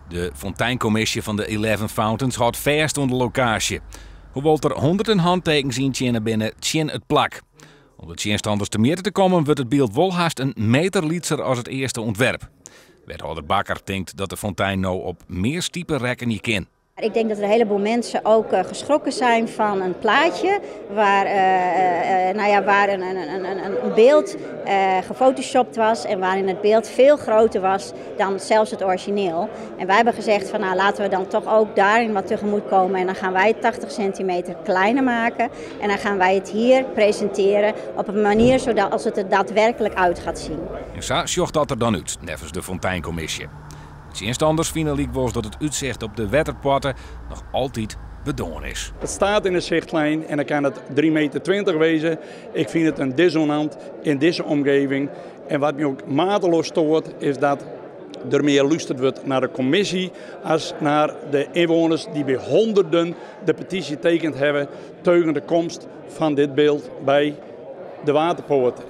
De fonteinkommisje fan de Eleven Fountains hâldt fêst oan de lokaasje. Hoewol't der hûnderten hantekens yntsjinne binne tsjin it plak. Om de tsjinstanners temjitte te kommen wurdt it byld wol hast in meter lytser as it earste ûntwerp. Wethâlder Bakker tinkt dat de fontein no op mear stipe rekkenje kin. Ik denk dat er een heleboel mensen ook geschrokken zijn van een plaatje waar, nou ja, waar een beeld gefotoshopt was en waarin het beeld veel groter was dan zelfs het origineel. En wij hebben gezegd van nou, laten we dan toch ook daarin wat tegemoet komen en dan gaan wij het 80 centimeter kleiner maken en dan gaan wij het hier presenteren op een manier zodat als het er daadwerkelijk uit gaat zien. En sa sjocht dat der dan út, neffens de fonteinkommisje. Tsjinstanners fine lykwols dat it útsicht op de wetterpoarte noch altyd bedoarn is. Het staat in de zichtlijn en dan kan het 3,20 meter wezen. Ik vind het een dissonant in deze omgeving. En wat me ook mateloos stoort is dat er meer luisterd wordt naar de commissie als naar de inwoners die bij honderden de petitie tekend hebben tegen de komst van dit beeld bij de Waterpoort.